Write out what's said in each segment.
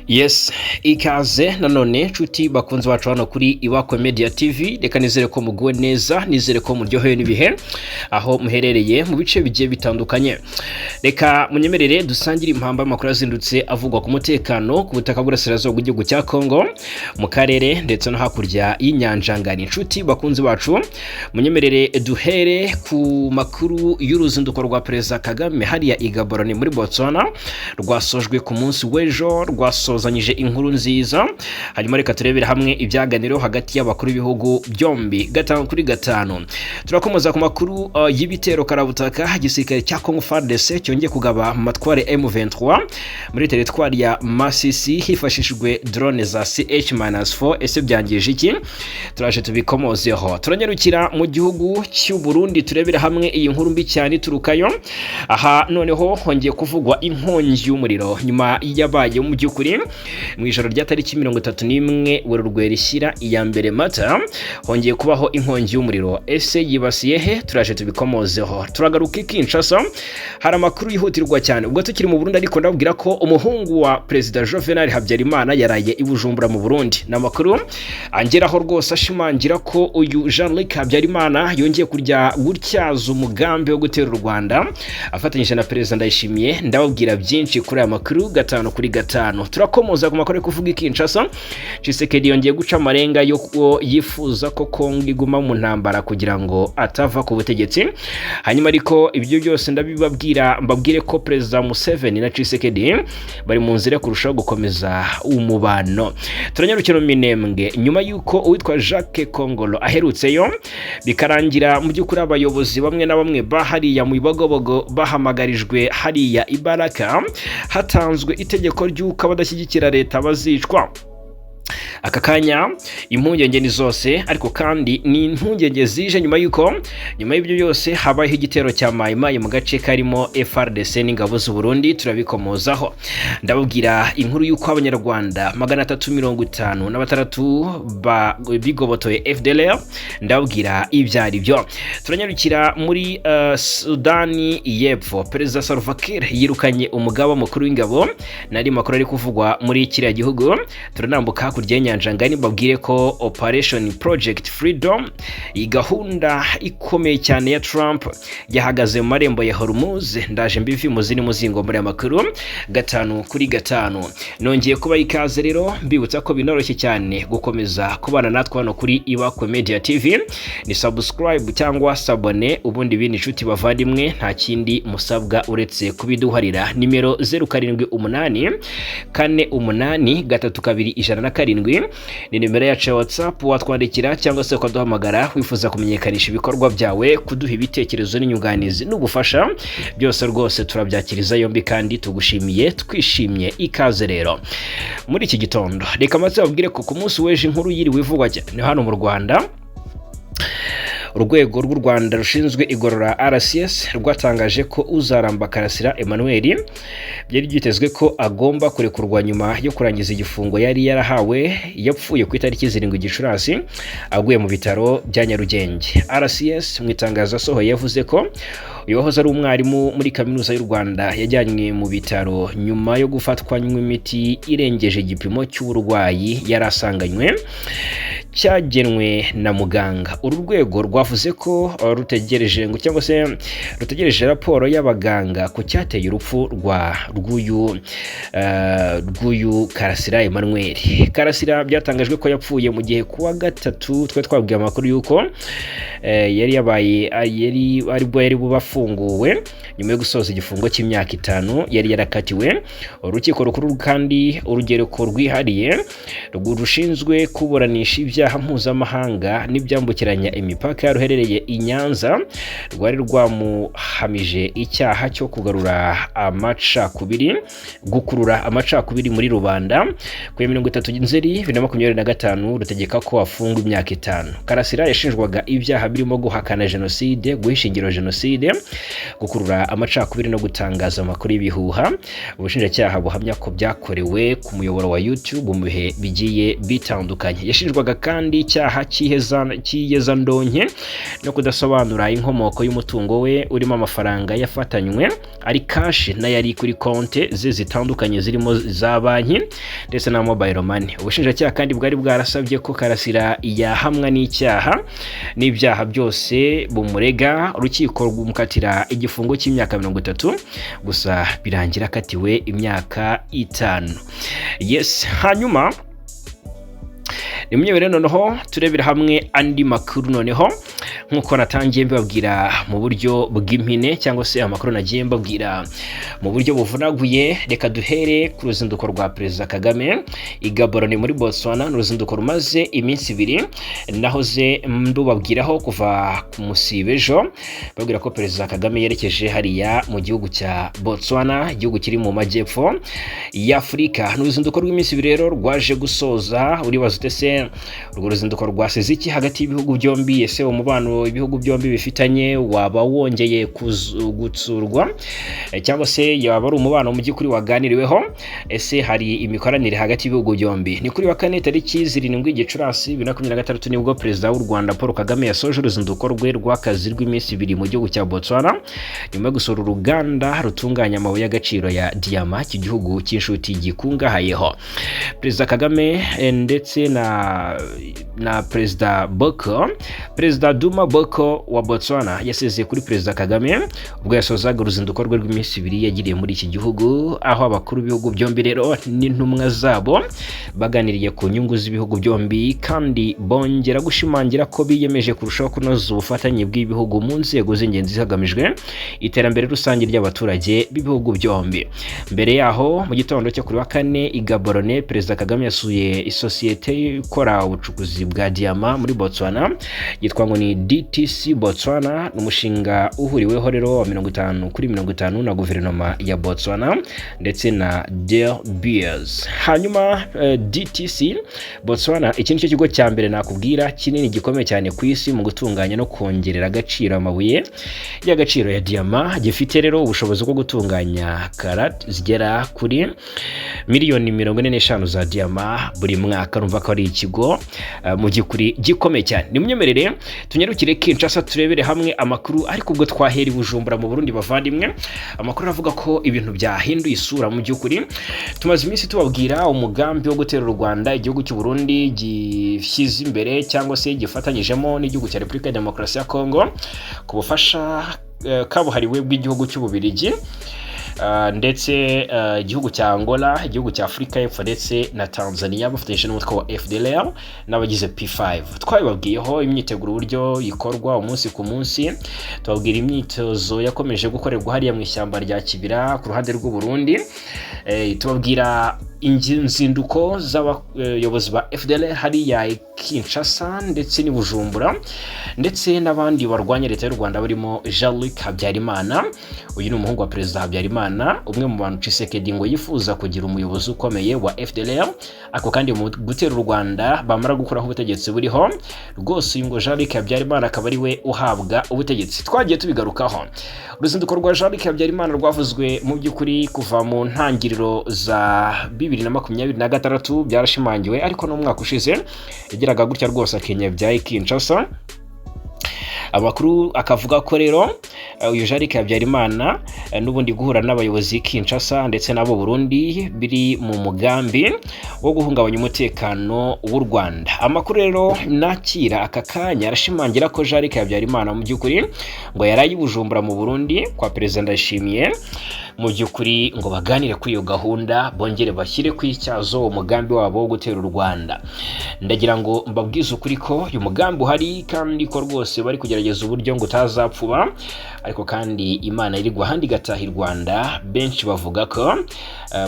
Yes, ikaze nanone nshuti bakunzi bacu hano kuri Ibakwe Media TV. Reka nizere ko muguwe neza, nizere ko muryohewe n'ibihe aho muherereye mu bice bigiye bitandukanye. Reka munyemerere dusangire impamba y'amakuru azindutse avugwa ku mutekano ku butaka bw'Uburasirazuba bw'igihugu cya Congo, mu karere ndetse no hakurya y'inyanja ngari. Inshuti bakunzi bacu, munyemerere duhere ku makuru y'uruzinduko rwa Perezida Kagame hariya i Gaborone muri Botswana, rwasojwe ku munsi w'ejo, rwasozanyije inkuru nziza. Hanyuma reka turebere hamwe ibyaganiro hagati y'abakuru b'ibihugu byombi 5 kuri 5. Turakomeza ku makuru y'ibitero karabutaka igisirikare cya Congo FARDC cyongeye kugaba mu matware M23 muri teritwari ya Masisi hifashishijwe drone za CH-4. Ese byangije iki? Turaje tubikomozeho. Turanyarukira mu gihugu cy'u Burundi, turebere hamwe iyi nkuru mbi cyane iturukayo. Aha noneho hongeye kuvugwa inkongi y'umuriro nyuma yabaye mu by'ukuri mu ijoro rya tariki 31 Werurwe rishyira iya 1 Mata, hongeye kubaho inkongi y'umuriro. Ese yibasiye he? Turaje tubikomozeho. Turagaruka i Kinshasa, hari amakuru yihutirwa cyane. Ubwo tukiri mu Burundi ariko, ndababwira ko umuhungu wa Perezida Juvenal Habyarimana yaraye i Bujumbura mu Burundi. Ni amakuru angeraho rwose ashimangira ko uyu Jean Luc Habyarimana yongeye kurya gutyaza umugambi wo gutera u Rwanda afatanyije na Perezida Ndayishimiye. Ndababwira byinshi kuri aya makuru 5 kuri 5. Turakomoza ku makuru ari kuvuga i Kinshasa. Tshisekedi yongeye guca amarenga yo yifuza ko Kongo iguma mu ntambara kugira ngo atava ku butegetsi. Hanyuma ariko ibyo byose ndabibabwira, mbabwire ko Perezida Museveni na Tshisekedi bari mu nzira yo kurushaho gukomeza umubano. Turanyarukira mu Minembwe nyuma y'uko uwitwa Jacques Kongolo aherutseyo, bikarangira mu by'ukuri abayobozi bamwe na bamwe bahariya mu Bibogobogo bahamagarijwe hariya i Baraka, hatanzwe itegeko ry'uko abadashyigikira leta bazicwa. Aka kanya impungenge ni zose, ariko kandi ni impungenge zije nyuma y'uko nyuma y'ibyo byose habayeho igitero cya Mayimayi mu gace karimo FARDC n'ingabo z'u Burundi. Turabikomozaho. Ndababwira inkuru y'uko Abanyarwanda 356 bigobotoye FDLR. Ndababwira ibyo ari byo. Turanyarukira muri Sudani y'Epfo. Perezida Salva Kiir yirukanye umugaba mukuru w'ingabo, n'andi makuru ari kuvugwa muri kiriya gihugu. Turanambuka hakurya y'inyanja ngari, mbabwire ko Operation Project Freedom, iyi gahunda ikomeye cyane ya Trump, yahagaze mu marembo ya Hormuz. Ndaje mbivi mu zindi muzingo muri aya makuru 5 kuri 5. Nongeye kuba ikaze rero, mbibutsa ko binoroshye cyane gukomeza kubana natwe hano kuri Ibakwe Media TV. Ni subscribe cyangwa s'abonner, ubundi bindi, inshuti bavandimwe, nta kindi musabwa uretse kubiduharira. Nimero 0784832107 ni nimero yacu ya WhatsApp. Watwandikira cyangwa se ukaduhamagara wifuza kumenyekanisha ibikorwa byawe, kuduha ibitekerezo n'inyunganizi n'ubufasha, byose rwose turabyakiriza yombi kandi tugushimiye twishimye. Ikaze rero muri iki gitondo. Reka maze babwire ko ku munsi w'ejo inkuru yiriwe ivugwa cyane hano mu Rwanda. Urwego rw'u Rwanda rushinzwe igorora, RCS, rwatangaje ko Uzaramba Karasira Emmanuel byari byitezwe ko agomba kurekurwa nyuma yo kurangiza igifungo yari yarahawe, yapfuye ku itariki 7 Gicurasi aguye mu bitaro bya Nyarugenge. RCS mu itangazo asohoye yavuze ko uyu wahoze ari umwarimu muri Kaminuza y'u Rwanda yajyanywe mu bitaro nyuma yo gufatwa anywa imiti irengeje igipimo cy'uburwayi yari asanganywe cyagenwe na muganga. Uru rwego rwavuze ko rutegereje ngo cyangwa se rutegereje raporo y'abaganga ku cyateye urupfu rwa rw'uyu Karasira Emmanuel. Karasira byatangajwe ko yapfuye mu gihe kuwa gatatu twari twabwiye amakuru y'uko yari yabaye yari aribwo yari buba afunguwe nyuma yo gusoza igifungo cy'imyaka 5 yari yarakatiwe. Urukiko Rukuru kandi Urugereko Rwihariye rushinzwe kuburanisha ibyaha mpuzamahanga n'ibyambukiranya imipaka ruherereye i Nyanza rwari rwamuhamije icyaha cyo kugarura amacakubiri, gukurura amacakubiri muri rubanda ku ya 30 Nzeri 2025, rutegeka ko afungwa imyaka 5. Karasira yashinjwaga ibyaha birimo guhakana jenoside, guhisha ingiro jenoside. Gukurura amacakubiri no gutangaza amakuru y'ibihuha. Ubushinjacyaha buhamya ko byakorewe ku muyoboro wa YouTube mu bihe bigiye bitandukanye. Yashinjwaga kandi icyaha cy'iyezandonke no kudasobanura inkomoko y'umutungo we, urimo amafaranga yafatanywe ari cash n'ayari kuri konte ze zitandukanye, zirimo za banki ndetse na mobile money. Ubushinjacyaha kandi bwari bwarasabye ko Karasira yahamwa n'icyaha n'ibyaha byose bumurega, urukiko rumukatira igifungo cy'imyaka 30, gusa birangira akatiwe imyaka 5. Yes, hanyuma nimwe noneho turebera hamwe andi makuru. Noneho nk'uko natangiye mbabwira mu buryo bw'impine, cyangwa se amakuru nagiye mbabwira mu buryo buvunaguye, reka duhere ku ruzinduko rwa Perezida Kagame i Gaborone muri Botswana. Ni uruzinduko rumaze iminsi 2. Nahoze ndubabwiraho kuva ku musibe ejo, babwira ko Perezida Kagame yerekeje hariya mu gihugu cya Botswana, igihugu kiri mu majyepfo y'Afurika. Ni uruzinduko rw'iminsi 2 rero rwaje gusoza. Uribaza ute se urwo ruzinduko rwasize iki hagati y'ibihugu byombi? Ese umubano ibihugu byombi bifitanye waba wongeye gutsurwa, cyangwa se yaba ari umubano mu by'ukuri waganiriweho? Ese hari imikoranire hagati y'ibihugu byombi? Ni kuri wa kane, tariki 7 Gicurasi 2026, nibwo Perezida w'u Rwanda Paul Kagame yasoje uruzinduko rwe rw'akazi rw'iminsi 2 mu gihugu cya Botswana, nyuma yo gusura uruganda rutunganya amabuye y'agaciro ya diyama iki gihugu cy'inshuti gikungahayeho. Perezida Kagame ndetse na Perezida Boko, Perezida Duma Boko wa Botswana, yasezeye kuri Perezida Kagame ubwo yasozaga uruzinduko rwe rw'iminsi 2 yagiriye muri iki gihugu, aho abakuru b'ibihugu byombi rero n'intumwa zabo baganiriye ku nyungu z'ibihugu byombi, kandi bongera gushimangira ko biyemeje kurushaho kunoza ubufatanye bw'ibihugu mu nzego z'ingenzi, hagamijwe iterambere rusange ry'abaturage b'ibihugu byombi. Mbere yaho, mu gitondo cyo kuri wa kane i Gaborone, Perezida Kagame yasuye isosiyete ikora ubucukuzi bwa diyama muri Botswana yitwa ngo ni DTC Botswana. Ni umushinga uhuriweho rero wa 50 kuri 50 na guverinoma ya Botswana ndetse na De Beers. Hanyuma DTC Botswana, iki ni cyo kigo cya mbere nakubwira kinini gikomeye cyane ku isi mu gutunganya no kongerera agaciro amabuye y'agaciro ya diyama. Gifite rero ubushobozi bwo gutunganya karat zigera kuri miliyoni 45 za diyama buri mwaka. Urumva ko ari ikigo mu by'ukuri gikomeye cyane. Nimunyemerere tunyarukire Kinshasa turebere hamwe amakuru, ariko ubwo twahera i Bujumbura mu Burundi. Bavandimwe, amakuru avuga ko ibintu byahinduye isura. Mu by'ukuri tumaze iminsi tubabwira umugambi wo gutera u Rwanda igihugu cy'u Burundi gishyize imbere, cyangwa se gifatanyijemo n'igihugu cya Repubulika ya Demokarasi ya Kongo ku bufasha kabuhariwe bw'igihugu cy'Ububirigi, ndetse igihugu cya Angola, igihugu cya Afurika y'Epfo ndetse na Tanzania, bafatanyije n'umutwe wa FDLR n'abagize P5. Twabibabwiyeho imyiteguro uburyo ikorwa umunsi ku munsi, tubabwira imyitozo yakomeje gukorerwa hariya mu ishyamba rya Kibira ku ruhande rw'u Burundi, tubabwira inzinduko z'abayobozi ba FDLR hariya i Kinshasa ndetse n'i Bujumbura, ndetse n'abandi barwanya leta y'u Rwanda barimo Jean-Luc Habyarimana. Uyu ni umuhungu wa Perezida Habyarimana, umwe mu bantu Tshisekedi ngo yifuza kugira umuyobozi ukomeye wa FDLR, ako kandi mu gutera u Rwanda bamara gukuraho ubutegetsi buriho rwose, uyu ngo Jean-Luc Habyarimana akaba ari we uhabwa ubutegetsi. Twagiye tubigarukaho. Uruzinduko rwa Jean-Luc Habyarimana rwavuzwe mu by'ukuri kuva mu ntangiriro za 2026, byarashimangiwe, ariko n'umwaka ushize yageraga gutya rwose akenya bya Kinshasa. Amakuru akavuga ko rero uyu Jean-Luc Habyarimana n'ubundi guhura n'abayobozi Kinshasa ndetse n'abo Burundi biri mu mugambi wo guhungabanya umutekano w'u Rwanda. Amakuru rero nakira aka kanya arashimangira ko Jean-Luc Habyarimana mu by'ukuri ngo yaraye i Bujumbura mu Burundi kwa Perezida Ndayishimiye, mu by'ukuri ngo baganire kuri iyo gahunda, bongere bashyire ku icyazo umugambi wabo wo gutera u Rwanda. Ndagira ngo mbabwize ukuri ko uyu mugambi uhari, kandi ko rwose bari kugerageza uburyo ngo utazapfuba, ariko kandi Imana iri ahandi igataha i Rwanda. Benshi bavuga ko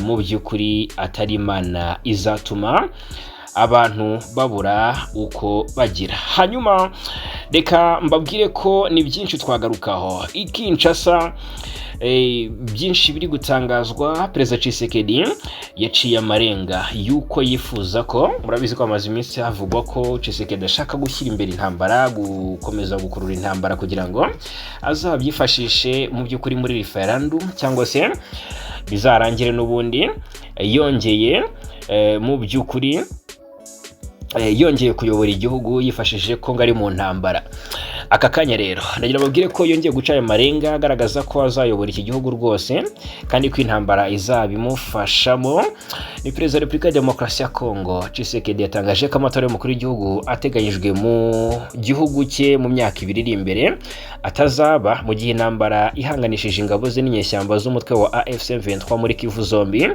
mu by'ukuri atari Imana izatuma abantu babura uko bagira. Hanyuma reka mbabwire ko ni byinshi twagarukaho i Kinshasa. Byinshi biri gutangazwa. Perezida Tshisekedi yaciye amarenga yuko yifuza ko, murabizi ko hamaze iminsi havugwa ko Tshisekedi ashaka gushyira imbere intambara, gukomeza gukurura intambara kugira ngo azabyifashishe mu by'ukuri muri referendum, cyangwa se bizarangire n'ubundi yongeye mu by'ukuri yongeye kuyobora igihugu yifashishije ko ngo ari mu ntambara. Aka kanya rero ndagira babwire ko yongeye guca ayo marenga, agaragaza ko azayobora iki gihugu rwose kandi ko intambara izabimufashamo. Ni Perezida wa Repubulika ya Demokarasi ya Kongo Tshisekedi yatangaje ko amatora y'umukuru w'igihugu ateganyijwe mu gihugu cye mu myaka 2 iri imbere atazaba mu gihe intambara ihanganishije ingabo ze n'inyeshyamba z'umutwe wa AFC M23 muri Kivu zombi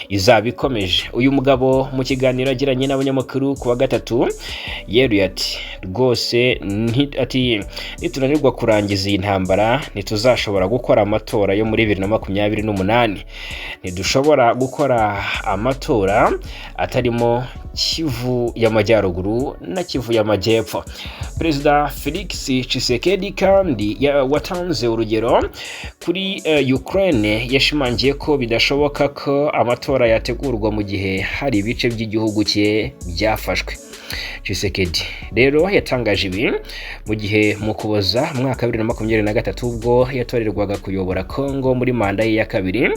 izaba ikomeje. Uyu mugabo mu kiganiro yagiranye n'abanyamakuru ku wa gatatu yeruye ati: "Rwose ati nitunanirwa kurangiza iyi ntambara, ntituzashobora gukora amatora yo muri 2028. Ntidushobora gukora amatora atarimo Kivu y'Amajyaruguru na Kivu y'Amajyepfo." Perezida Felix Tshisekedi kandi watanze urugero kuri Ukraine, yashimangiye ko bidashoboka ko amatora yategurwa mu gihe hari ibice by'igihugu cye byafashwe. Tshisekedi rero yatangaje ibi mu gihe mu Kuboza mu mwaka wa 2023, ubwo yatorerwaga kuyobora Congo muri manda ye ya kabiri,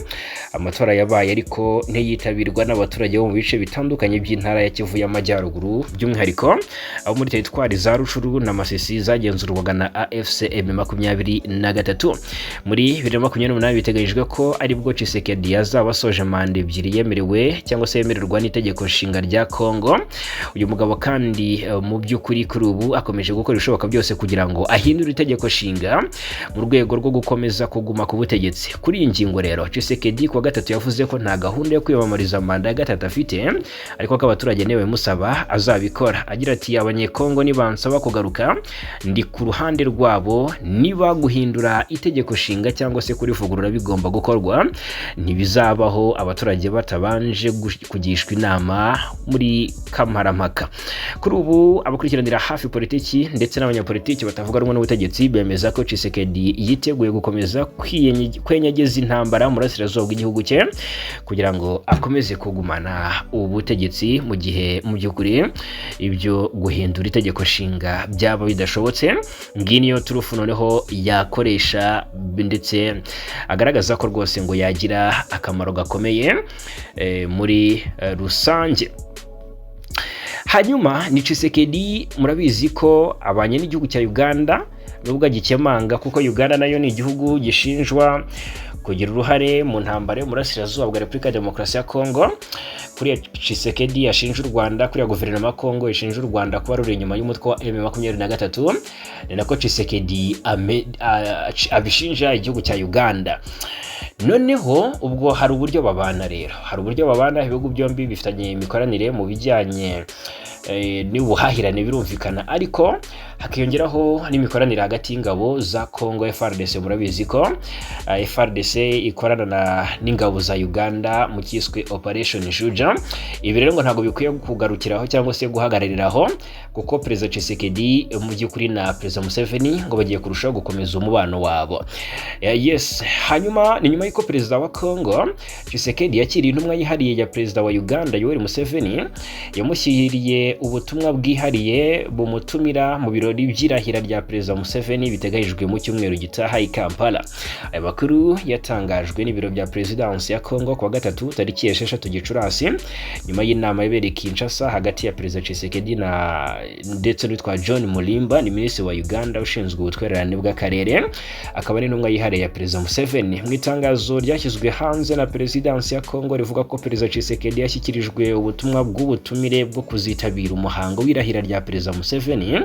amatora yabaye ariko ntiyitabirwa n'abaturage bo mu bice bitandukanye by'intara ya Kivu y'Amajyaruguru, by'umwihariko abo muri teritwari za Rucuru na Masisi zagenzurwaga na AFC M23. Muri 2028 biteganyijwe ko aribwo Tshisekedi yazaba asoje manda 2 yemerewe cyangwa se yemererwa n'itegeko nshinga rya Congo. Uyu mugabo kandi mu by'ukuri kuri ubu akomeje gukora ibishoboka byose kugira ngo ahindure itegeko nshinga mu rwego rwo gukomeza kuguma ku butegetsi. Kuri iyi ngingo rero, Tshisekedi kuwa gatatu yavuze ko nta gahunda yo kwiyamamariza manda ya gatatu afite, ariko ko abaturage niwe bimusaba azabikora. Agira ati: "Abanyekongo nibansaba kugaruka, ndi ku ruhande rwabo. Niba guhindura itegeko nshinga cyangwa se kurivugurura bigomba gukorwa, ntibizabaho abaturage batabanje kugishwa inama muri kamarampaka." Kuri ubu abakurikiranira hafi politiki ndetse n'abanyapolitiki batavuga rumwe n'ubutegetsi bemeza ko Tshisekedi yiteguye gukomeza kwenyegeza intambara mu burasirazuba bw'igihugu cye kugira ngo akomeze kugumana ubutegetsi, mu gihe mu by'ukuri ibyo guhindura itegeko nshinga byaba bidashobotse. Ngiyi niyo turufu noneho yakoresha, ndetse agaragaza ko rwose ngo yagira akamaro gakomeye muri rusange. Hanyuma ni Tshisekedi, murabizi ko abanye n'igihugu cya Uganda, nubwo agikemanga, kuko Uganda nayo ni igihugu gishinjwa kugira uruhare mu ntambara yo mu burasirazuba bwa Repubulika ya Demokarasi ya Kongo. Kuriya Tshisekedi yashinja u Rwanda, kuriya guverinoma ya Kongo ishinja u Rwanda kuba ruri inyuma y'umutwe wa M23, ni nako Tshisekedi abishinja igihugu cya Uganda. Noneho ubwo hari uburyo babana rero, hari uburyo babana. Ibihugu byombi bifitanye imikoranire mu bijyanye n'ubuhahirane, birumvikana, ariko hakiyongeraho n'imikoranire hagati y'ingabo za Congo FARDC. Murabizi ko FARDC ikorana n'ingabo za Uganda mu cyiswe Operation Shuja. Ibi rero ngo ntabwo bikwiye kugarukiraho cyangwa se guhagarariraho, kuko Perezida Tshisekedi mu by'ukuri na Perezida Museveni ngo bagiye kurushaho gukomeza umubano wabo. Yes, hanyuma ni nyuma y'uko Perezida wa Congo Tshisekedi yakiriye intumwa yihariye ya Perezida wa Uganda Yoweri Museveni, yamushyiriye ubutumwa bwihariye bumutumira mu birori by'irahira rya Perezida Museveni biteganyijwe mu cyumweru gitaha i Kampala. Aya makuru yatangajwe n'ibiro bya Perezidansi ya Congo kuwa gatatu tariki 6 Gicurasi, nyuma y'inama yabereye Kinshasa hagati ya Perezida Tshisekedi na ndetse n'uwitwa John Mulimba, ni Minisitiri wa Uganda ushinzwe ubutwererane bw'akarere, akaba n'intumwa yihariye ya Perezida Museveni. Mu itangazo ryashyizwe hanze na Perezidansi ya Congo rivuga ko Perezida Tshisekedi yashyikirijwe ubutumwa bw'ubutumire bwo kuzitabira umuhango w'irahira rya Perezida Museveni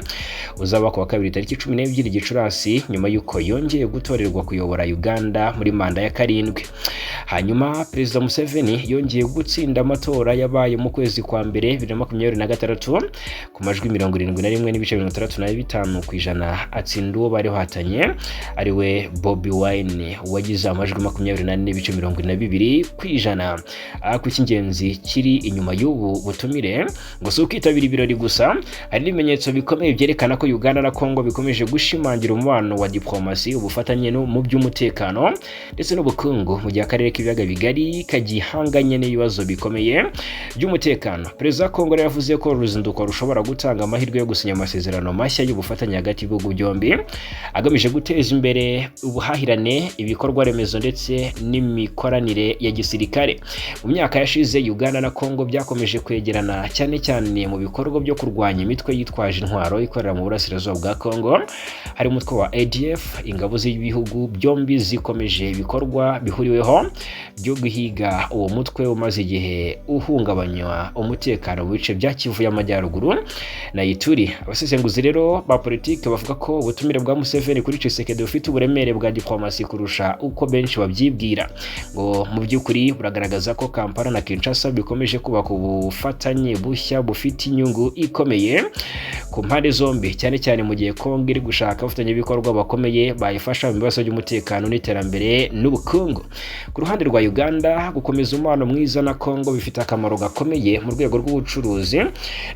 uzaba kuwa kabiri tariki 12 Gicurasi, nyuma y'uko yongeye gutorerwa kuyobora Uganda muri manda ya karindwi. Hanyuma Perezida Museveni yongeye gutsinda amatora yabaye mu kwezi kwa mbere 2026 ku majwi 71.65%, atsinda uwo bari bahatanye ariwe Bobi Wine wagize amajwi makumyabiri 24.42%. Ku cy'ingenzi kiri inyuma y'ubu butumire ngo si ukwitabira ibirori gusa, hari n'ibimenyetso bikomeye byerekana ko Uganda na Congo bikomeje gushimangira umubano wa diplomasi, ubufatanye no mu by'umutekano ndetse n'ubukungu, mu gihe akarere k'ibiyaga bigari kagihanganye n'ibibazo bikomeye by'umutekano. Perezida wa Congo rero yavuze ko uru ruzinduko rushobora gutanga amahirwe yo gusinya amasezerano mashya y'ubufatanye hagati y'ibihugu byombi, agamije guteza imbere ubuhahirane, ibikorwa remezo ndetse n'imikoranire ya gisirikare. Mu myaka yashize, Uganda na Congo byakomeje kwegerana, cyane cyane mu bikorwa byo kurwanya imitwe yitwaje intwaro ikorera mu burasirazuba bwa Congo, hari umutwe wa ADF. Ingabo z'ibihugu byombi zikomeje ibikorwa bihuriweho byo guhiga uwo mutwe umaze igihe uhungabanya umutekano mu bice bya Kivu y'Amajyaruguru na Ituri. Abasesenguzi rero ba politiki bavuga ko ubutumire bwa Museveni kuri Tshisekedi bufite uburemere bwa diplomasi kurusha uko benshi babyibwira. Ngo mu by'ukuri buragaragaza ko Kampala na Kinshasa bikomeje kubaka ubufatanye bushya bufite inyungu ikomeye ku mpande zombi, cyane cyane mu gihe Kongo iri gushaka abafatanyabikorwa bakomeye bayifasha mu bibazo by'umutekano n'iterambere n'ubukungu. Ku ruhande rwa Uganda, gukomeza umubano mwiza na Kongo bifite akamaro gakomeye mu rwego rw'ubucuruzi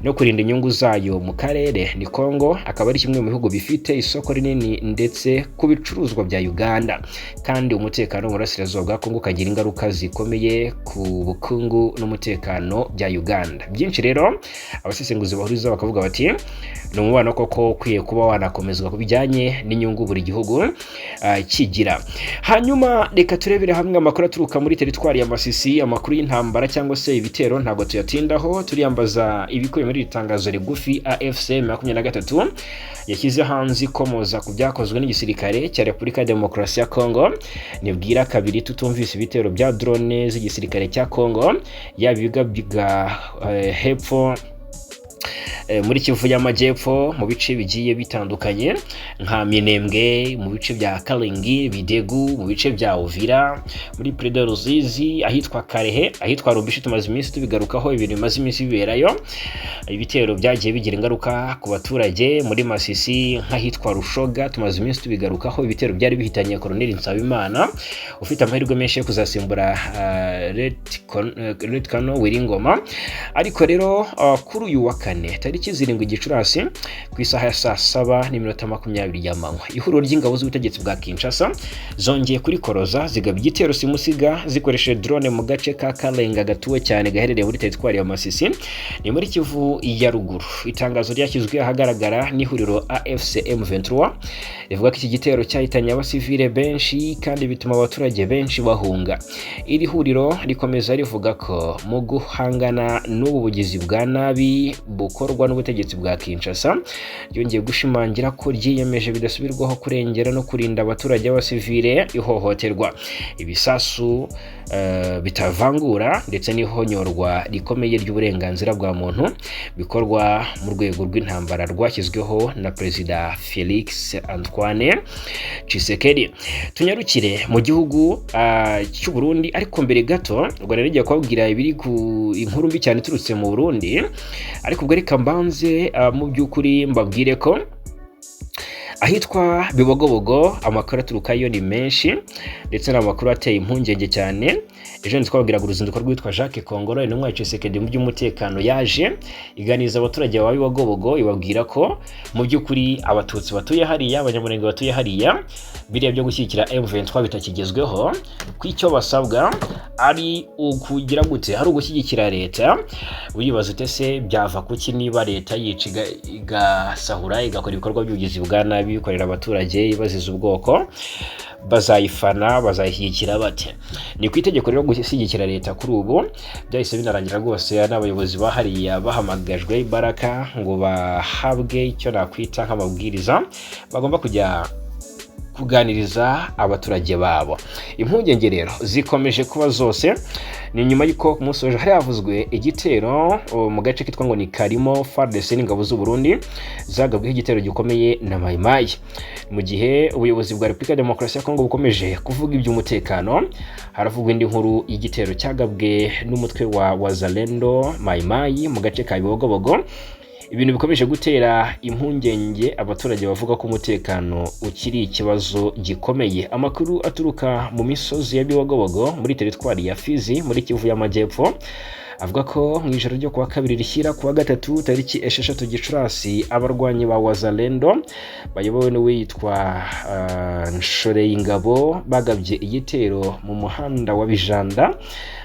no kurinda inyungu zayo mu karere. Ni Kongo akaba ari kimwe mu bihugu bifite isoko rinini ndetse ku bicuruzwa bya Uganda, kandi umutekano mu burasirazuba bwa Kongo ukagira ingaruka zikomeye ku bukungu n'umutekano bya Uganda. Byinshi rero abasesenguzi bahuriza bakavuga bati ni umubano koko ukwiye kuba wanakomezwa ku bijyanye n'inyungu buri gihugu kigira. Hanyuma reka turebere hamwe amakuru aturuka muri teritwari ya Masisi. Amakuru y'intambara cyangwa se ibitero ntabwo tuyatindaho, turiyambaza ibikubiye muri iri tangazo rigufi AFC 23 yashyize hanze ikomoza ku byakozwe n'igisirikare cya Repubulika ya Demokarasi ya Congo. Nibwira kabiri tutumvise ibitero bya drone z'igisirikare cya Congo, yaba ibigabwa hepfo muri Kivu y'Amajyepfo mu bice bigiye bitandukanye nka Minembwe, mu bice bya Karingi, Bidegu, mu bice bya Uvira, muri Près de Ruzizi, ahitwa Karehe, ahitwa Rubishi. Tumaze iminsi tubigarukaho, ibintu bimaze iminsi biberayo, ibitero byagiye bigira ingaruka ku baturage muri Masisi nk'ahitwa Rushoga. Tumaze iminsi tubigarukaho, ibitero byari bihitanye Colonel Nsabimana ufite amahirwe menshi yo kuzasimbura Lt Colonel Willy Ngoma. Ariko rero kuri uyu wa kane tariki 7 Gicurasi, ku isaha ya saa 7:20 y'amanywa, ihuriro ry'ingabo z'ubutegetsi bwa Kinshasa zongeye kurikoroza, zigaba igitero simusiga zikoresheje drone mu gace ka Karenga gatuwe cyane gaherereye muri teritwari ya Masisi, ni muri Kivu ya Ruguru. Itangazo ryashyizwe ahagaragara n'ihuriro AFC M23 rivuga ko iki gitero cyahitanye abasivile benshi kandi bituma abaturage benshi bahunga. Iri huriro rikomeza rivuga ko mu guhangana n'ubu bugizi bwa nabi bukorwa n'ubutegetsi bwa Kinshasa, ryongeye gushimangira ko ryiyemeje bidasubirwaho kurengera no kurinda abaturage b'abasivile ihohoterwa, ibisasu bitavangura ndetse n'ihonyorwa rikomeye ry'uburenganzira bwa muntu bikorwa mu rwego rw'intambara rwashyizweho na Perezida Felix Antoine Tshisekedi. Tunyarukire mu gihugu cy'u Burundi, ariko mbere gato ubwo rero ngiye kubabwira ibiri ku inkuru mbi cyane iturutse mu Burundi. Ariko ubwo reka mbanze mu by'ukuri mbabwire ko ahitwa Bibogobogo amakuru aturukayo ni menshi, ndetse n'amakuru ateye impungenge cyane. Ejo twababwiraga uruzinduko rwitwa Jacques Kongolo, intumwa ya Tshisekedi mu by'umutekano, yaje iganiriza abaturage ba Bibogobogo, ibabwira ko mu by'ukuri Abatutsi batuye hariya, Abanyamurenge batuye hariya, biriya byo gushyigikira M23 bitakigezweho, ko icyo basabwa ari ukugira gute? Ari ugushyigikira leta. Wibaza ute se byava kuki niba leta yica, igasahura, igakora ibikorwa by'ubugizi bwa nabi bikorera abaturage ibaziza ubwoko, bazayifana, bazayishyigikira bate? Ni ku itegeko rero gushyigikira leta kuri ubu byahise binarangira rwose n'abayobozi bahariya bahamagajwe ibaraka ngo bahabwe icyo nakwita nk'amabwiriza bagomba kujya kuganiriza abaturage babo. Impungenge rero zikomeje kuba zose. Ni nyuma y'uko ku munsi w'ejo hari havuzwe igitero mu gace kitwa ngo ni Karimo, FARDC n'ingabo z'u Burundi zagabweho igitero gikomeye na Mayimayi. Mu gihe ubuyobozi bwa Repubulika ya Demokarasi ya Kongo bukomeje kuvuga iby'umutekano, haravugwa indi nkuru y'igitero cyagabwe n'umutwe wa Wazalendo Mayimayi mu gace ka Bibogobogo. Ibintu bikomeje gutera impungenge abaturage bavuga ko umutekano ukiri ikibazo gikomeye. Amakuru aturuka mu misozi ya Bibogobogo muri teritwari ya Fizi muri Kivu y'Amajyepfo avuga ko mu ijoro ryo kuwa kabiri rishyira kuwa gatatu tariki 6 Gicurasi, abarwanyi ba Wazalendo bayobowe n'uwitwa Nshoreyingabo bagabye igitero mu muhanda wa Bijanda,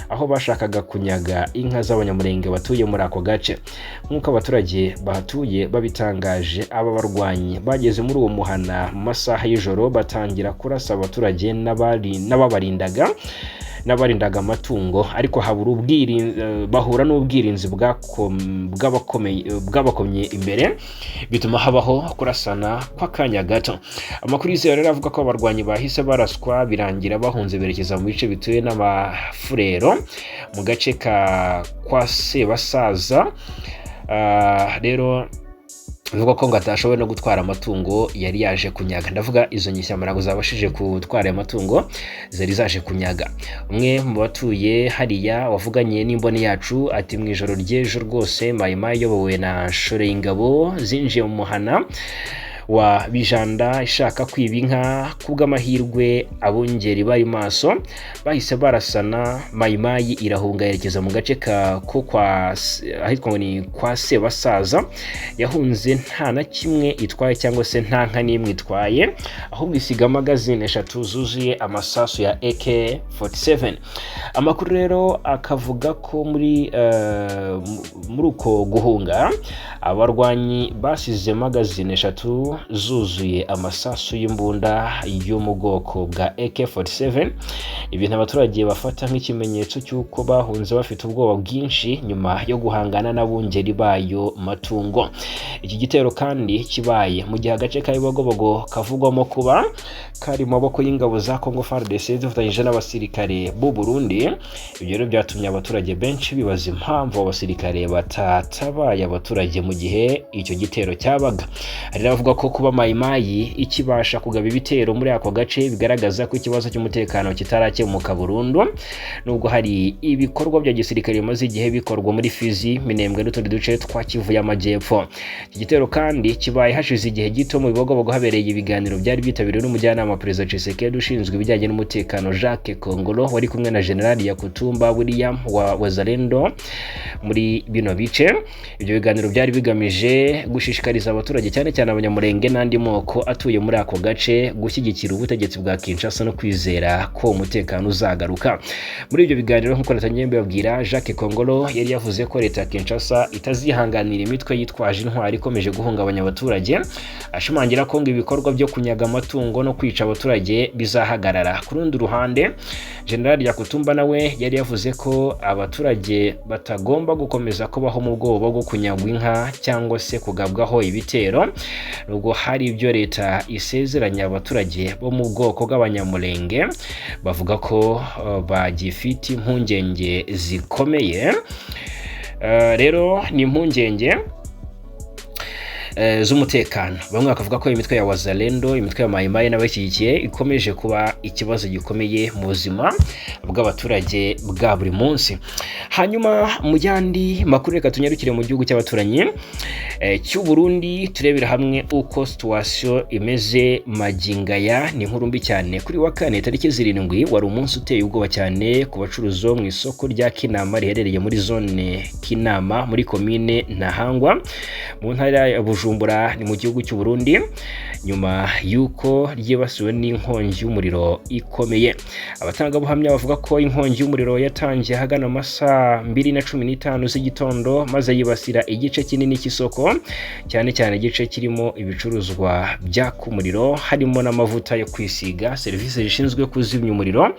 aho bashakaga kunyaga inka z'Abanyamurenge batuye muri ako gace. Nk'uko abaturage bahatuye babitangaje, aba barwanyi bageze muri uwo muhana mu masaha y'ijoro, batangira kurasa abaturage n'ababarindaga n'abarindaga amatungo, ariko habura bahura n'ubwirinzi bw'abakomye imbere, bituma habaho kurasana kw'akanya gato. Amakuru yizewe rero avuga ko abarwanyi bahise baraswa, birangira bahunze berekeza mu bice bituwe n'Abafurero mu gace ka kwa Sebasaza. Rero bivugwa ko ngo atashoboye no gutwara amatungo yari yaje kunyaga. Ndavuga izo nyishyamba ntabwo zabashije gutwara aya matungo zari zaje kunyaga. Umwe mu batuye hariya wavuganye n'imboni yacu ati: "Mu ijoro ry'ejo rwose, Mayimayi iyobowe na Shoreyingabo zinjiye mu muhana wa Bijanda ishaka kwiba inka. Kubw'amahirwe abungeri bari maso, bahise barasana, Mayimayi irahunga yerekeza mu gace ka ko kwa ahitwa ngo ni kwa Sebasaza. Yahunze nta na kimwe itwaye cyangwa se nta nka n'imwe itwaye, ahubwo isiga magazine 3 zuzuye amasasu ya AK47." Amakuru rero akavuga ko muri uko guhunga abarwanyi basize magazine 3 zuzuye amasasu y'imbunda yo mu bwoko bwa AK47, ibintu abaturage bafata nk'ikimenyetso cy'uko bahunze bafite ubwoba bwinshi nyuma yo guhangana n'abungeri bayo matungo. Iki gitero kandi kibaye mu gihe agace ka Bibogobogo kavugwamo kuba kari mu maboko y'ingabo za Congo FARDC zifatanyije n'abasirikare b'u Burundi. Ibyo rero byatumye abaturage benshi bibaza impamvu abo basirikare batatabaye abaturage mu gihe icyo gitero cyabaga. Hari n'abavuga ko kuba Mayimayi ikibasha kugaba ibitero muri ako gace bigaragaza ko ikibazo cy'umutekano kitarakemuka burundu, nubwo hari ibikorwa bya gisirikare bimaze igihe bikorwa muri Fizi, Minembwe n'utundi duce twa Kivu y'Amajyepfo. Iki gitero kandi kibaye hashize igihe gito mu Bibogobogo habereye ibiganiro byari byitabiriwe n'umujyanama wa Perezida Tshisekedi ushinzwe ibijyanye n'umutekano, Jacques Kongolo, wari kumwe na General Yakutumba William wa Wazalendo muri bino bice. Ibyo biganiro byari bigamije gushishikariza abaturage, cyane cyane Abanyamurenge n'andi moko atuye muri ako gace, gushyigikira ubutegetsi bwa Kinshasa no kwizera ko umutekano uzagaruka. Muri ibyo biganiro, nk'uko natangiye mbibabwira, Jacques Kongolo yari yavuze ko leta ya Kinshasa itazihanganira imitwe yitwaje intwari ikomeje guhungabanya abaturage, ashimangira ko ngo ibikorwa byo kunyaga amatungo no kwica abaturage bizahagarara. Ku rundi ruhande, General Yakutumba nawe yari yavuze ko abaturage batagomba gukomeza kubaho mu bwoba bwo kunyagwa inka cyangwa se kugabwaho ibitero. Nubwo hari ibyo leta isezeranya abaturage bo mu bwoko bw'Abanyamulenge, bavuga ko bagifite impungenge zikomeye. Rero ni impungenge z'umutekano. Bamwe bakavuga ko imitwe ya Wazalendo, imitwe ya Mayimayi n'abashyigikiye ikomeje kuba ikibazo gikomeye mu buzima bw'abaturage bwa buri munsi. Hanyuma mu yandi makuru, reka tunyarukire mu gihugu cy'abaturanyi cy'u Burundi, turebera hamwe uko situation imeze magingaya. Ni inkuru mbi cyane. Kuri wa kane tariki 7 wari umunsi uteye ubwoba cyane ku bacuruzi bo mu isoko rya Kinama riherereye muri zone Kinama muri komine Ntahangwa mu ntara ya Bujumbura, ni mu gihugu cy'u Burundi, nyuma y'uko ryibasiwe n'inkongi y'umuriro ikomeye. Abatangabuhamya bavuga ko inkongi y'umuriro yatangiye ahagana amasaha 2:15 z'igitondo, maze yibasira igice kinini cy'isoko, cyane cyane igice kirimo ibicuruzwa byaka umuriro harimo n'amavuta yo kwisiga. Serivisi zishinzwe kuzimya umuriro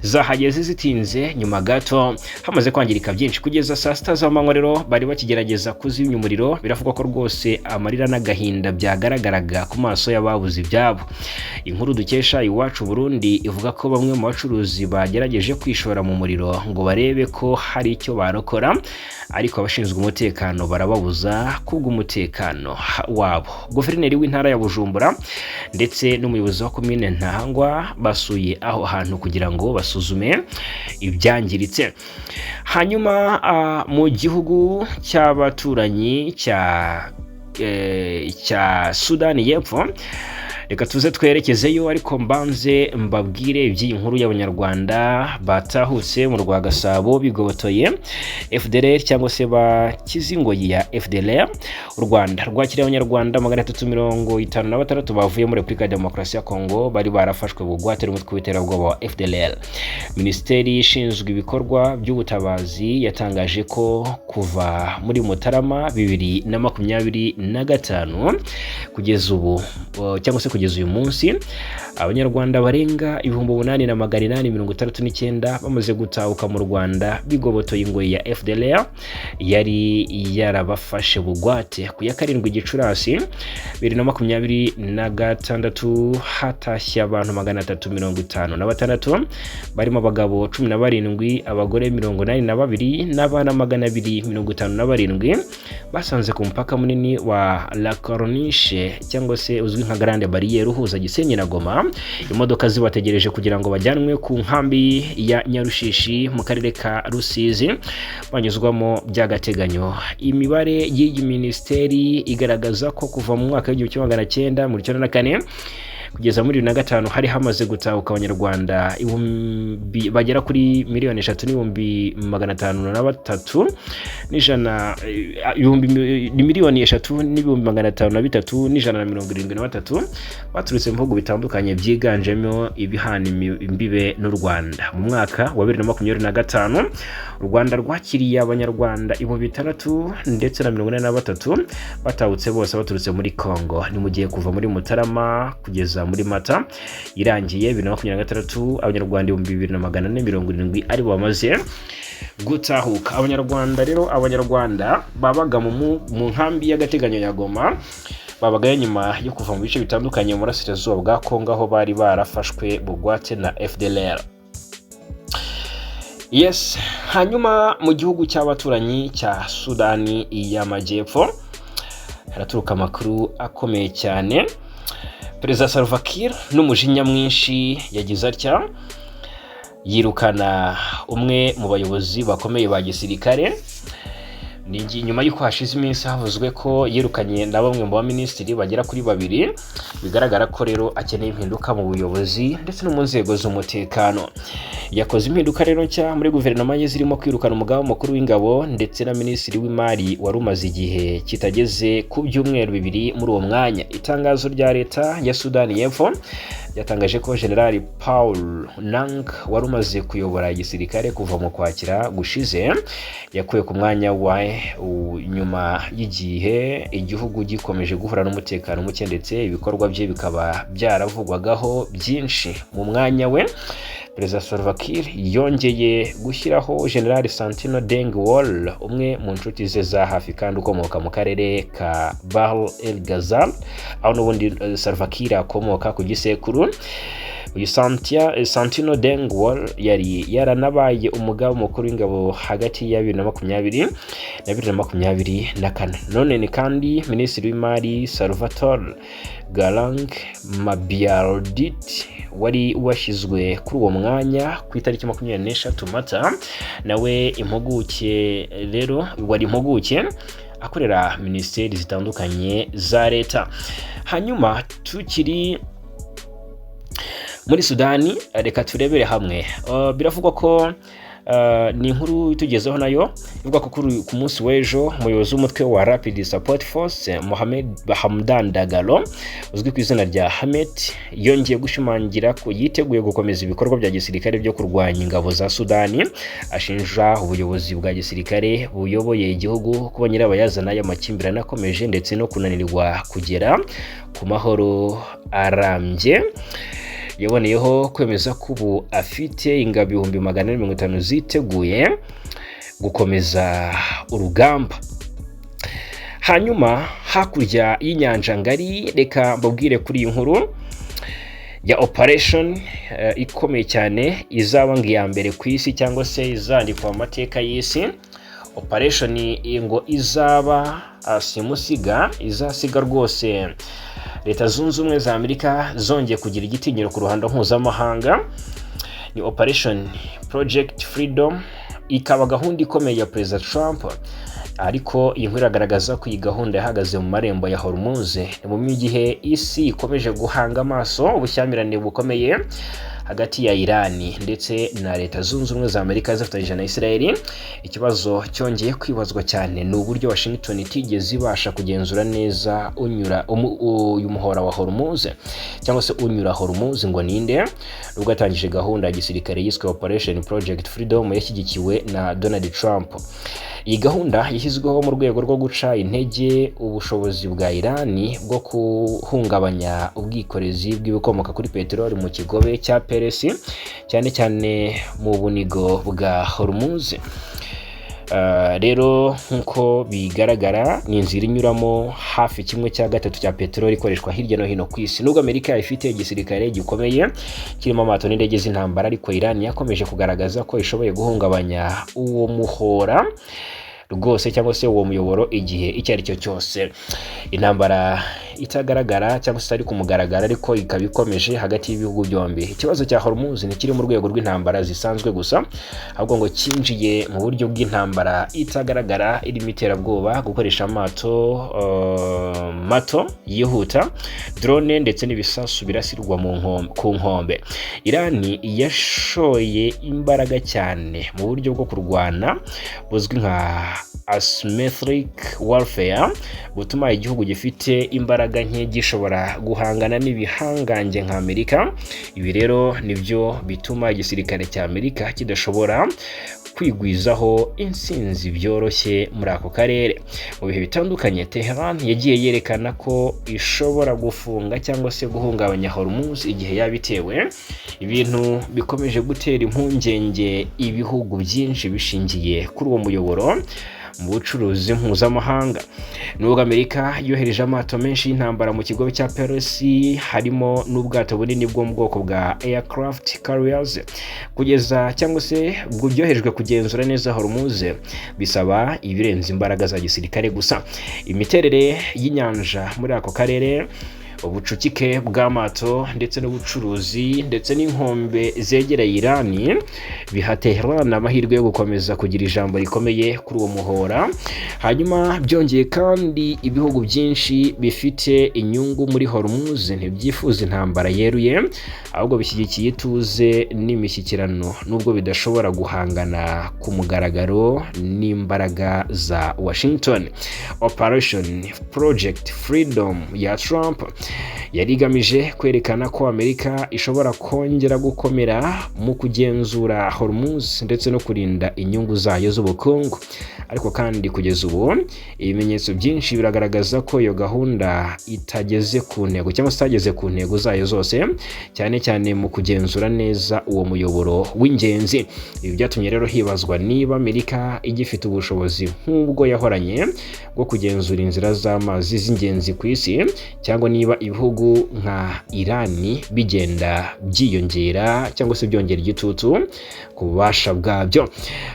zahageze zitinze, nyuma gato hamaze kwangirika byinshi. Kugeza saa 6 z'amanywa rero bari bakigerageza kuzimya umuriro. Biravugwa ko rwose amarira n'agahinda byagaragaraga ku maso y'ababuze ibyabo. Inkuru dukesha Iwacu Burundi ivuga ko bamwe mu bacuruzi bagerageje kwishora mu muriro ngo barebe ko hari icyo barokora, ariko abashinzwe umutekano barababuza kubw'umutekano. bw'umutekano wabo. Guverineri w'intara ya Bujumbura ndetse n'umuyobozi wa komine Ntahangwa basuye aho hantu kugira ngo basuzume ibyangiritse. Hanyuma mu gihugu cy'abaturanyi cya Sudani y'Epfo, reka tuze twerekezeyo, ariko mbanze mbabwire iby'iyi nkuru y'Abanyarwanda batahutse mu rwa Gasabo bigobotoye FDLR, cyangwa se bakize ingoyi ya FDLR. U Rwanda rwakiriye Abanyarwanda 356 bavuye muri Repubulika ya Demokarasi ya Kongo bari barafashwe bugwate n'umutwe w'iterabwoba wa FDLR. Minisiteri ishinzwe ibikorwa by'ubutabazi yatangaje ko kuva muri Mutarama 2025 kugeza ubu, cyangwa se kugeza uyu munsi, Abanyarwanda barenga 8,869 bamaze gutahuka mu Rwanda bigobotoye ingoyi ya FDLR yari yarabafashe bugwate. Ku ya 7 Gicurasi 2026 hatashye abantu 356, barimo abagabo 17, abagore 82 n'abana 257, basanze ku mupaka munini wa La Corniche, cyangwa se uzwi nka Grande Barrière, uhuza Gisenyi na Goma, imodoka zibategereje kugira ngo bajyanwe ku nkambi ya Nyarushishi mu karere ka Rusizi, banyuzwamo by'agateganyo. Imibare y'iyi minisiteri igaragaza ko kuva mu mwaka w'1994 kugeza muri 2005 hari hamaze gutahuka Abanyarwanda ibihumbi bagera kuri 3,503,100, ibihumbi ni 3,503,173, baturutse mu bihugu bitandukanye byiganjemo ibihana imbibe n'u Rwanda. Mu mwaka wa 2025 u Rwanda rwakiriye Abanyarwanda 6,043 batahutse, bose baturutse muri Congo. Ni mu gihe kuva muri Mutarama kugeza muri Mata irangiye 2026 Abanyarwanda 2,470 aribo bamaze gutahuka. Abanyarwanda rero, Abanyarwanda babaga mu nkambi y'agateganyo ya Goma, babagayo nyuma yo kuva mu bice bitandukanye mu burasirazuba bwa Kongo, aho bari barafashwe bugwate na FDLR. Yes, hanyuma mu gihugu cy'abaturanyi cya Sudani y'Amajyepfo haraturuka amakuru akomeye cyane. Perezida Salva Kiir n'umujinya mwinshi yagize atya yirukana umwe mu bayobozi bakomeye ba gisirikare. Ni nyuma y'uko hashize iminsi havuzwe ko yirukanye na bamwe mu baminisitiri bagera kuri babiri. Bigaragara ko rero akeneye impinduka mu buyobozi ndetse no mu nzego z'umutekano. Yakoze impinduka rero nshya muri guverinoma ye, zirimo kwirukana umugaba mukuru w'ingabo ndetse na minisitiri w'imari wari umaze igihe kitageze ku byumweru 2 muri uwo mwanya. Itangazo rya leta ya Sudani y'Epfo yatangaje ko Generali Paul Nang, wari umaze kuyobora igisirikare kuva mu Kwakira gushize, yakuwe ku mwanya wa nyuma y'igihe igihugu gikomeje guhura n'umutekano muke, ndetse ibikorwa bye bikaba byaravugwagaho byinshi. Mu mwanya we, Perezida Salva Kiir yongeye gushyiraho General Santino Deng Wol, umwe mu nshuti ze za hafi kandi ukomoka mu karere ka Bahr el Ghazal, aho n'ubundi Salva Kiir akomoka ku gisekuru. Uyu Santino Deng Wol yari yaranabaye umugaba mukuru w'ingabo hagati ya 2020 na 2024. None ni kandi minisitiri w'imari Salvatore Garang Mabiardit, wari washyizwe kuri uwo mwanya ku itariki 23 Mata, nawe impuguke rero, wari impuguke akorera minisiteri zitandukanye za leta. Hanyuma tukiri muri Sudani, reka turebere hamwe. Biravugwa ko ni inkuru itugezeho nayo ivuga ko ku munsi w'ejo umuyobozi w'umutwe wa Rapid Support Force, Mohamed Hamdan Dagalo, uzwi ku izina rya Hemedti, yongeye gushimangira ko yiteguye gukomeza ibikorwa bya gisirikare byo kurwanya ingabo za Sudani, ashinja ubuyobozi bwa gisirikare buyoboye igihugu kuba nyirabayazana y'amakimbirane akomeje ndetse no kunanirwa kugera ku mahoro arambye. Yaboneyeho kwemeza ko ubu afite ingabo 450,000 ziteguye gukomeza urugamba. Hanyuma hakurya y'inyanja ngari, reka mbabwire kuri iyi nkuru ya operation ikomeye cyane, izaba ngo iya mbere ku isi, cyangwa se izandikwa mu mateka y'isi. Operation ngo izaba simusiga, izasiga rwose Leta Zunze Ubumwe za Amerika zongeye kugira igitinyiro ku ruhando mpuzamahanga. Ni Operation Project Freedom, ikaba gahunda ikomeye ya Perezida Trump. Ariko iyi nkuru iragaragaza ko iyi gahunda yahagaze mu marembo ya Hormuz. Ni mu gihe isi ikomeje guhanga amaso ubushyamirane bukomeye hagati ya Irani ndetse na Leta Zunze Ubumwe za Amerika zifatanyije na Israel. Ikibazo cyongeye kwibazwa cyane ni uburyo Washington itigeze ibasha kugenzura neza unyura uyu muhora wa Hormuz, cyangwa se unyura Hormuz ngo ninde, nubwo yatangije gahunda ya gisirikare yiswe Operation Project Freedom yashyigikiwe na Donald Trump. Iyi gahunda yashyizweho mu rwego rwo guca intege ubushobozi bwa Irani bwo guhungabanya ubwikorezi bw'ibikomoka kuri peteroli mu kigobe cya Peresi, cyane cyane mu bunigo bwa Hormuz. Rero nk'uko bigaragara, ni inzira inyuramo hafi 1/3 cya peteroli ikoreshwa hirya no hino ku isi. Nubwo Amerika ifite igisirikare gikomeye kirimo amato n'indege z'intambara, ariko Iran yakomeje kugaragaza ko ishoboye guhungabanya uwo muhora rwose, cyangwa se uwo muyoboro, igihe icyo ari cyo cyose. Intambara itagaragara cyangwa se itari ku mugaragaro, ariko ikaba ikomeje hagati y'ibihugu byombi. Ikibazo cya Hormuz ntikiri mu rwego rw'intambara zisanzwe gusa, ahubwo ngo cyinjiye mu buryo bw'intambara itagaragara irimo iterabwoba, gukoresha amato mato yihuta, drone ndetse n'ibisasu birasirwa ku nkombe. Irani yashoye imbaraga cyane mu buryo bwo kurwana buzwi nka asymmetric warfare, butuma igihugu gifite imbaraga nke gishobora guhangana n'ibihangange nka Amerika. Ibi rero nibyo bituma igisirikare cya Amerika kidashobora kwigwizaho intsinzi byoroshye muri ako karere. Mu bihe bitandukanye, Tehran yagiye yerekana ko ishobora gufunga cyangwa se guhungabanya Hormuz igihe yaba itewe, ibintu bikomeje gutera impungenge ibihugu byinshi bishingiye kuri uwo muyoboro mu bucuruzi mpuzamahanga. Nubwo Amerika yohereje amato menshi y'intambara mu kigobe cya Peresi, harimo n'ubwato bunini bwo mu bwoko bwa aircraft carriers, kugeza cyangwa se byoherejwe kugenzura neza Hormuz, bisaba ibirenze imbaraga za gisirikare gusa. Imiterere y'inyanja muri ako karere, ubucucike bw'amato ndetse n'ubucuruzi, ndetse n'inkombe zegereye Irani, biha Tehran amahirwe yo gukomeza kugira ijambo rikomeye kuri uwo muhora. Hanyuma byongeye kandi, ibihugu byinshi bifite inyungu muri Hormuz ntibyifuza intambara yeruye, ahubwo bishyigikiye ituze n'imishyikirano, nubwo bidashobora guhangana ku mugaragaro n'imbaraga za Washington. Operation Project Freedom ya Trump yari igamije kwerekana ko Amerika ishobora kongera gukomera mu kugenzura Hormuz ndetse no kurinda inyungu zayo z'ubukungu. Ariko kandi kugeza ubu ibimenyetso byinshi biragaragaza ko iyo gahunda itageze ku ntego, cyangwa se itageze ku ntego zayo zose, cyane cyane mu kugenzura neza uwo muyoboro w'ingenzi. Ibi byatumye rero hibazwa niba Amerika igifite ubushobozi nk'ubwo yahoranye bwo kugenzura inzira z'amazi z'ingenzi ku isi, cyangwa niba ibihugu nka Irani bigenda byiyongera cyangwa se byongera igitutu ku bubasha bwabyo.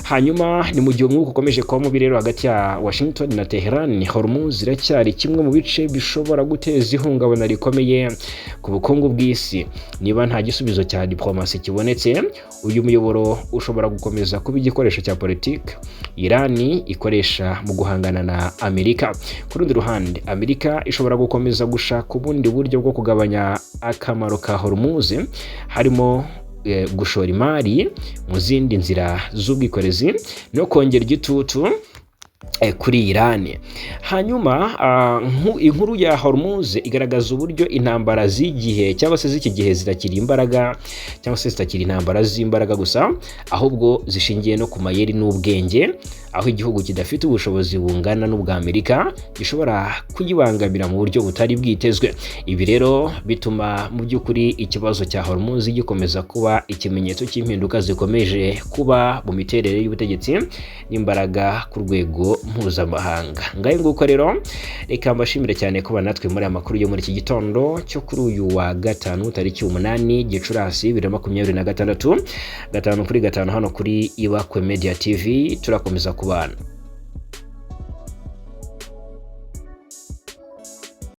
Hanyuma ni mu gihe umwuka ukomeje kuba mubi rero hagati ya Washington na Tehran, Hormuz iracyari kimwe mu bice bishobora guteza ihungabana rikomeye ku bukungu bw'isi. Niba nta gisubizo cya diplomasi kibonetse, uyu muyoboro ushobora gukomeza kuba igikoresho cya politiki Irani ikoresha mu guhangana na Amerika. Ku rundi ruhande, Amerika ishobora gukomeza gushaka ubundi buryo bwo kugabanya akamaro ka Hormuz, harimo gushora imari mu zindi nzira z'ubwikorezi no kongera igitutu kuri Irani. Hanyuma inkuru ya Hormuz igaragaza uburyo intambara z'igihe cyangwa se z'iki gihe zitakiri imbaraga, cyangwa se zitakiri intambara z'imbaraga gusa, ahubwo zishingiye no ku mayeri n'ubwenge, aho igihugu kidafite ubushobozi bungana n'ubwa Amerika gishobora kuyibangamira mu buryo butari bwitezwe. Ibi rero bituma mu by'ukuri ikibazo cya Hormuz gikomeza kuba ikimenyetso cy'impinduka zikomeje kuba mu miterere y'ubutegetsi n'imbaraga ku rwego mpuzamahanga. Ngayo nguko rero, reka mbashimire cyane kuba natwe muri aya makuru yo muri iki gitondo cyo kuri uyu wa gatanu, tariki 8 Gicurasi 2026, 5 kuri 5 hano kuri Ibakwe Media TV. Turakomeza kubana.